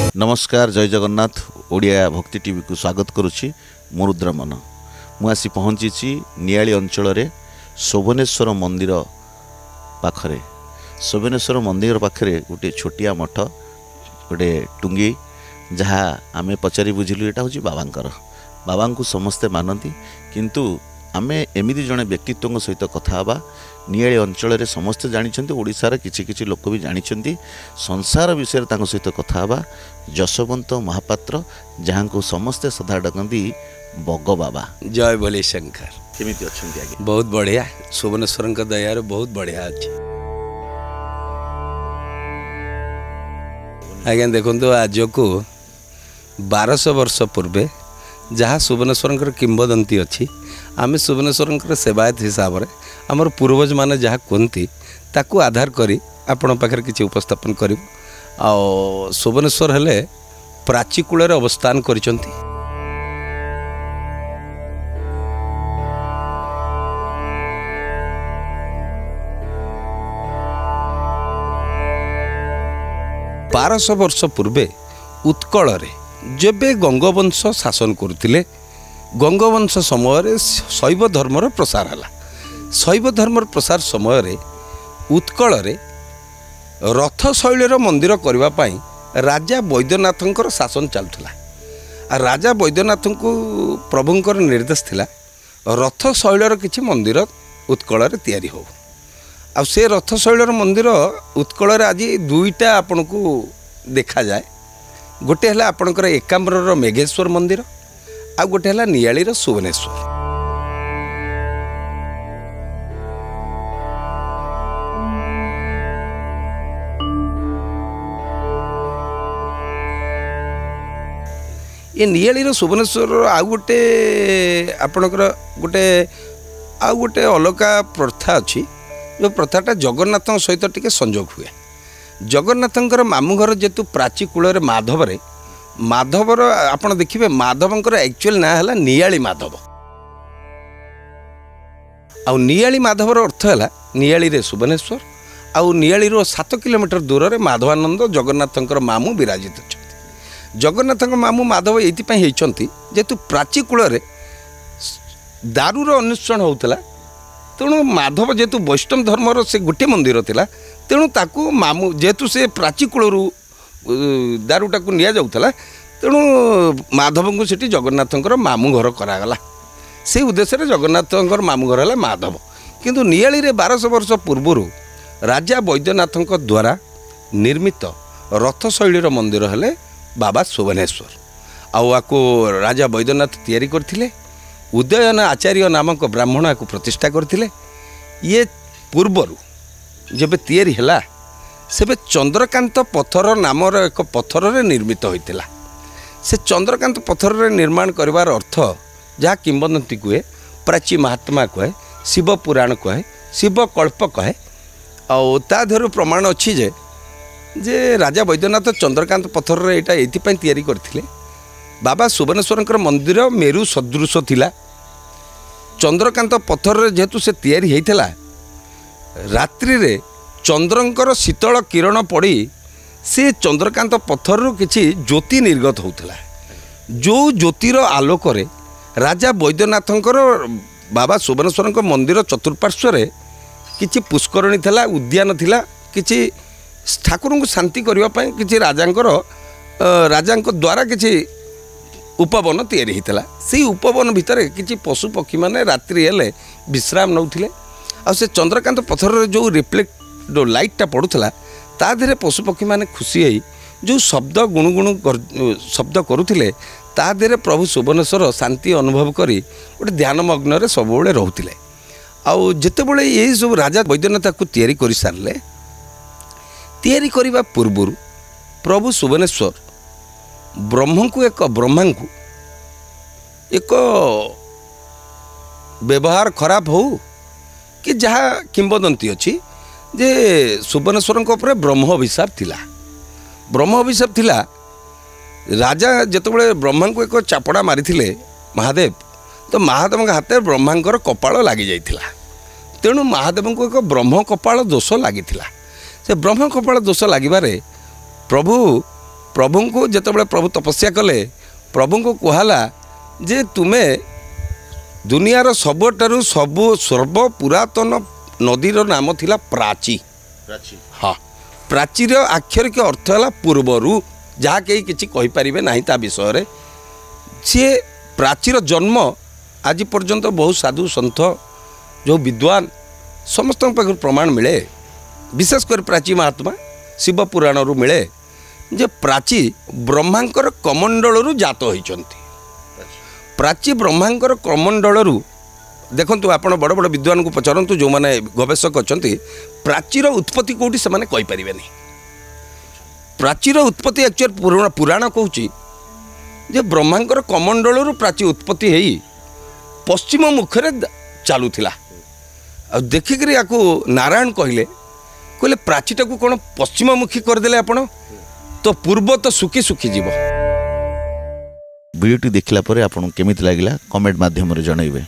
ନମସ୍କାର, ଜୟ ଜଗନ୍ନାଥ। ଓଡ଼ିଆ ଭକ୍ତି ଟିଭିକୁ ସ୍ୱାଗତ କରୁଛି ମୁଁ ରୁଦ୍ରମନ। ମୁଁ ଆସି ପହଞ୍ଚିଛି ନିଆଳି ଅଞ୍ଚଳରେ ଶୋଭନେଶ୍ୱର ମନ୍ଦିର ପାଖରେ। ଶୋଭନେଶ୍ୱର ମନ୍ଦିର ପାଖରେ ଗୋଟିଏ ଛୋଟିଆ ମଠ, ଗୋଟେ ଟୁଙ୍ଗି, ଯାହା ଆମେ ପଚାରି ବୁଝିଲୁ ଏଇଟା ହେଉଛି ବାବାଙ୍କର। ବାବାଙ୍କୁ ସମସ୍ତେ ମାନନ୍ତି, କିନ୍ତୁ ଆମେ ଏମିତି ଜଣେ ବ୍ୟକ୍ତିତ୍ୱଙ୍କ ସହିତ କଥା ହେବା। ନିଆଳି ଅଞ୍ଚଳରେ ସମସ୍ତେ ଜାଣିଛନ୍ତି, ଓଡ଼ିଶାର କିଛି କିଛି ଲୋକ ବି ଜାଣିଛନ୍ତି। ସଂସାର ବିଷୟରେ ତାଙ୍କ ସହିତ କଥା ହେବା। ଯଶୋବନ୍ତ ମହାପାତ୍ର, ଯାହାଙ୍କୁ ସମସ୍ତେ ସଦା ଡାକନ୍ତି ବଗ ବାବା। ଜୟ ଭୋଲେ ଶଙ୍କର। କେମିତି ଅଛନ୍ତି ଆଜ୍ଞା? ବହୁତ ବଢ଼ିଆ, ଭୁବନେଶ୍ୱରଙ୍କ ଦୟାରୁ ବହୁତ ବଢ଼ିଆ ଅଛି ଆଜ୍ଞା। ଦେଖନ୍ତୁ, ଆଜକୁ 1200 ବର୍ଷ ପୂର୍ବେ ଯାହା ଭୁବନେଶ୍ୱରଙ୍କର କିମ୍ବଦନ୍ତୀ ଅଛି, ଆମେ ଭୁବନେଶ୍ୱରଙ୍କର ସେବାୟତ ହିସାବରେ ଆମର ପୂର୍ବଜମାନେ ଯାହା କୁହନ୍ତି ତାକୁ ଆଧାର କରି ଆପଣଙ୍କ ପାଖରେ କିଛି ଉପସ୍ଥାପନ କରିବୁ। ଆଉ ଭୁବନେଶ୍ୱର ହେଲେ ପ୍ରାଚୀ କୂଳରେ ଅବସ୍ଥାନ କରିଛନ୍ତି। 1200 ବର୍ଷ ପୂର୍ବେ ଉତ୍କଳରେ ଯେବେ ଗଙ୍ଗବଂଶ ଶାସନ କରୁଥିଲେ, ଗଙ୍ଗବଂଶ ସମୟରେ ଶୈବ ଧର୍ମର ପ୍ରସାର ହେଲା। ଶୈବ ଧର୍ମର ପ୍ରସାର ସମୟରେ ଉତ୍କଳରେ ରଥ ଶୈଳୀର ମନ୍ଦିର କରିବା ପାଇଁ ରାଜା ବୈଦ୍ୟନାଥଙ୍କର ଶାସନ ଚାଲୁଥିଲା। ଆଉ ରାଜା ବୈଦ୍ୟନାଥଙ୍କୁ ପ୍ରଭୁଙ୍କର ନିର୍ଦ୍ଦେଶ ଥିଲା ରଥ ଶୈଳୀର କିଛି ମନ୍ଦିର ଉତ୍କଳରେ ତିଆରି ହେଉ। ଆଉ ସେ ରଥ ଶୈଳୀର ମନ୍ଦିର ଉତ୍କଳରେ ଆଜି ଦୁଇଟା ଆପଣଙ୍କୁ ଦେଖାଯାଏ। ଗୋଟେ ହେଲା ଆପଣଙ୍କର ଏକାମ୍ରର ମେଘେଶ୍ୱର ମନ୍ଦିର, ଆଉ ଗୋଟେ ହେଲା ନିଆଳିର ସୁବନେଶ୍ୱର। ଏ ନିଆଳିର ସୁବନେଶ୍ୱରର ଆଉ ଗୋଟେ ଆପଣଙ୍କର ଗୋଟେ ଆଉ ଗୋଟେ ଅଲଗା ପ୍ରଥା ଅଛି, ଯେଉଁ ପ୍ରଥାଟା ଜଗନ୍ନାଥଙ୍କ ସହିତ ଟିକେ ସଂଯୋଗ ହୁଏ। ଜଗନ୍ନାଥଙ୍କର ମାମୁଁ ଘର ଯେହେତୁ ପ୍ରାଚୀ କୂଳରେ ମାଧବରେ, ମାଧବର ଆପଣ ଦେଖିବେ ମାଧବଙ୍କର ଆକ୍ଚୁଆଲ ନାଁ ହେଲା ନିଆଳି ମାଧବ। ଆଉ ନିଆଳି ମାଧବର ଅର୍ଥ ହେଲା ନିଆଳିରେ ସୁବନେଶ୍ୱର, ଆଉ ନିଆଳିରୁ 7 କିଲୋମିଟର ଦୂରରେ ମାଧବାନନ୍ଦ ଜଗନ୍ନାଥଙ୍କର ମାମୁଁ ବିରାଜିତ ଅଛନ୍ତି। ଜଗନ୍ନାଥଙ୍କ ମାମୁଁ ମାଧବ ଏଇଥିପାଇଁ ହେଇଛନ୍ତି ଯେହେତୁ ପ୍ରାଚୀ କୂଳରେ ଦାରୁର ଅନୁଷ୍ଠାନ ହେଉଥିଲା, ତେଣୁ ମାଧବ ଯେହେତୁ ବୈଷ୍ଣବ ଧର୍ମର ସେ ଗୋଟିଏ ମନ୍ଦିର ଥିଲା, ତେଣୁ ତାକୁ ମାମୁଁ ଯେହେତୁ ସେ ପ୍ରାଚୀ କୂଳରୁ ଦାରୁଟାକୁ ନିଆଯାଉଥିଲା, ତେଣୁ ମାଧବଙ୍କୁ ସେଠି ଜଗନ୍ନାଥଙ୍କର ମାମୁଁ ଘର କରାଗଲା। ସେଇ ଉଦ୍ଦେଶ୍ୟରେ ଜଗନ୍ନାଥଙ୍କର ମାମୁଁ ଘର ହେଲା ମାଧବ। କିନ୍ତୁ ନିଆଳିରେ 1200 ବର୍ଷ ପୂର୍ବରୁ ରାଜା ବୈଦ୍ୟନାଥଙ୍କ ଦ୍ୱାରା ନିର୍ମିତ ରଥ ଶୈଳୀର ମନ୍ଦିର ହେଲେ ବାବା ସୁବନେଶ୍ୱର। ଆଉ ଆକୁ ରାଜା ବୈଦ୍ୟନାଥ ତିଆରି କରିଥିଲେ। ଉଦୟନ ଆଚାର୍ଯ୍ୟ ନାମକ ବ୍ରାହ୍ମଣ ଆକୁ ପ୍ରତିଷ୍ଠା କରିଥିଲେ। ଇଏ ପୂର୍ବରୁ ଯେବେ ତିଆରି ହେଲା ସେବେ ଚନ୍ଦ୍ରକାନ୍ତ ପଥର ନାମର ଏକ ପଥରରେ ନିର୍ମିତ ହୋଇଥିଲା। ସେ ଚନ୍ଦ୍ରକାନ୍ତ ପଥରରେ ନିର୍ମାଣ କରିବାର ଅର୍ଥ ଯାହା କିମ୍ବଦନ୍ତୀ କୁହେ, ପ୍ରାଚୀ ମହାତ୍ମା କୁହେ, ଶିବ ପୁରାଣ କୁହେ, ଶିବ କଳ୍ପ କହେ, ଆଉ ତା ଦେହରୁ ପ୍ରମାଣ ଅଛି ଯେ ଯେ ରାଜା ବୈଦ୍ୟନାଥ ଚନ୍ଦ୍ରକାନ୍ତ ପଥରରେ ଏଇଟା ଏଇଥିପାଇଁ ତିଆରି କରିଥିଲେ, ବାବା ସୁବନେଶ୍ୱରଙ୍କର ମନ୍ଦିର ମେରୁ ସଦୃଶ ଥିଲା। ଚନ୍ଦ୍ରକାନ୍ତ ପଥରରେ ଯେହେତୁ ସେ ତିଆରି ହେଇଥିଲା, ରାତ୍ରିରେ ଚନ୍ଦ୍ରଙ୍କର ଶୀତଳ କିରଣ ପଡ଼ି ସେ ଚନ୍ଦ୍ରକାନ୍ତ ପଥରରୁ କିଛି ଜ୍ୟୋତି ନିର୍ଗତ ହେଉଥିଲା, ଯେଉଁ ଜ୍ୟୋତିର ଆଲୋକରେ ରାଜା ବୈଦ୍ୟନାଥଙ୍କର ବାବା ସୁବନେଶ୍ୱରଙ୍କ ମନ୍ଦିର ଚତୁଃପାର୍ଶ୍ୱରେ କିଛି ପୁଷ୍କରଣୀ ଥିଲା, ଉଦ୍ୟାନ ଥିଲା, କିଛି ଠାକୁରଙ୍କୁ ଶାନ୍ତି କରିବା ପାଇଁ କିଛି ରାଜାଙ୍କ ଦ୍ୱାରା କିଛି ଉପବନ ତିଆରି ହେଇଥିଲା। ସେଇ ଉପବନ ଭିତରେ କିଛି ପଶୁ ପକ୍ଷୀମାନେ ରାତ୍ରି ହେଲେ ବିଶ୍ରାମ ନେଉଥିଲେ। ଆଉ ସେ ଚନ୍ଦ୍ରକାନ୍ତ ପଥରରେ ଯେଉଁ ରିଫ୍ଲେକ୍ଟ ଯେଉଁ ଲାଇଟ୍ଟା ପଡ଼ୁଥିଲା ତା ଦେହରେ ପଶୁପକ୍ଷୀମାନେ ଖୁସି ହେଇ ଯେଉଁ ଶବ୍ଦ ଗୁଣୁଗୁଣୁ ଶବ୍ଦ କରୁଥିଲେ, ତା ଦେହରେ ପ୍ରଭୁ ସୁବନେଶ୍ୱର ଶାନ୍ତି ଅନୁଭବ କରି ଗୋଟେ ଧ୍ୟାନମଗ୍ନରେ ସବୁବେଳେ ରହୁଥିଲେ। ଆଉ ଯେତେବେଳେ ଏଇସବୁ ରାଜା ବୈଦ୍ୟନାଥକୁ ତିଆରି କରିସାରିଲେ, ତିଆରି କରିବା ପୂର୍ବରୁ ପ୍ରଭୁ ସୁବନେଶ୍ୱର ବ୍ରହ୍ମଙ୍କୁ ଏକ ବ୍ରହ୍ମାଙ୍କୁ ଏକ ବ୍ୟବହାର ଖରାପ ହେଉ କି ଯାହା କିମ୍ବଦନ୍ତୀ ଅଛି ଯେ ସୁବନେଶ୍ୱରଙ୍କ ଉପରେ ବ୍ରହ୍ମ ଅଭିଶାପ ଥିଲା। ବ୍ରହ୍ମ ଅଭିଶାପ ଥିଲା, ରାଜା ଯେତେବେଳେ ବ୍ରହ୍ମାଙ୍କୁ ଏକ ଚାପଡ଼ା ମାରିଥିଲେ ମହାଦେବ, ତ ମହାଦେବଙ୍କ ହାତରେ ବ୍ରହ୍ମାଙ୍କର କପାଳ ଲାଗିଯାଇଥିଲା। ତେଣୁ ମହାଦେବଙ୍କୁ ଏକ ବ୍ରହ୍ମ କପାଳ ଦୋଷ ଲାଗିଥିଲା। ସେ ବ୍ରହ୍ମ କପାଳ ଦୋଷ ଲାଗିବାରେ ପ୍ରଭୁ ପ୍ରଭୁଙ୍କୁ ଯେତେବେଳେ ପ୍ରଭୁ ତପସ୍ୟା କଲେ, ପ୍ରଭୁଙ୍କୁ କୁହାଲା ଯେ ତୁମେ ଦୁନିଆର ସବୁଠାରୁ ସବୁ ସର୍ବ ପୁରାତନ ନଦୀର ନାମ ଥିଲା ପ୍ରାଚୀ। ହଁ, ପ୍ରାଚୀର ଆକ୍ଷରିକ ଅର୍ଥ ହେଲା ପୂର୍ବରୁ, ଯାହା କେହି କିଛି କହିପାରିବେ ନାହିଁ ତା ବିଷୟରେ। ସିଏ ପ୍ରାଚୀର ଜନ୍ମ ଆଜି ପର୍ଯ୍ୟନ୍ତ ବହୁ ସାଧୁ ସନ୍ଥ, ଯେଉଁ ବିଦ୍ୱାନ, ସମସ୍ତଙ୍କ ପାଖରୁ ପ୍ରମାଣ ମିଳେ। ବିଶେଷ କରି ପ୍ରାଚୀ ମହାତ୍ମା ଶିବ ପୁରାଣରୁ ମିଳେ ଯେ ପ୍ରାଚୀ ବ୍ରହ୍ମାଙ୍କର କମଣ୍ଡଳରୁ ଜାତ ହୋଇଛନ୍ତି। ପ୍ରାଚୀ ବ୍ରହ୍ମାଙ୍କର କମଣ୍ଡଳରୁ, ଦେଖନ୍ତୁ ଆପଣ ବଡ଼ ବଡ଼ ବିଦ୍ୱାନଙ୍କୁ ପଚାରନ୍ତୁ, ଯେଉଁମାନେ ଗବେଷକ ଅଛନ୍ତି, ପ୍ରାଚୀର ଉତ୍ପତ୍ତି କେଉଁଠି ସେମାନେ କହିପାରିବେନି। ପ୍ରାଚୀର ଉତ୍ପତ୍ତି ଆକ୍ଚୁଆଲି ପୁରାଣ କହୁଛି ଯେ ବ୍ରହ୍ମାଙ୍କର କମଣ୍ଡଳରୁ ପ୍ରାଚୀ ଉତ୍ପତ୍ତି ହେଇ ପଶ୍ଚିମ ମୁଖରେ ଚାଲୁଥିଲା। ଆଉ ଦେଖିକିରି ୟାକୁ ନାରାୟଣ କହିଲେ, କହିଲେ ପ୍ରାଚୀଟାକୁ କ'ଣ ପଶ୍ଚିମମୁଖୀ କରିଦେଲେ ଆପଣ, ତ ପୂର୍ବ ତ ଶୁଖି ଶୁଖିଯିବ। ଭିଡ଼ିଓଟି ଦେଖିଲା ପରେ ଆପଣଙ୍କୁ କେମିତି ଲାଗିଲା କମେଣ୍ଟ ମାଧ୍ୟମରେ ଜଣାଇବେ।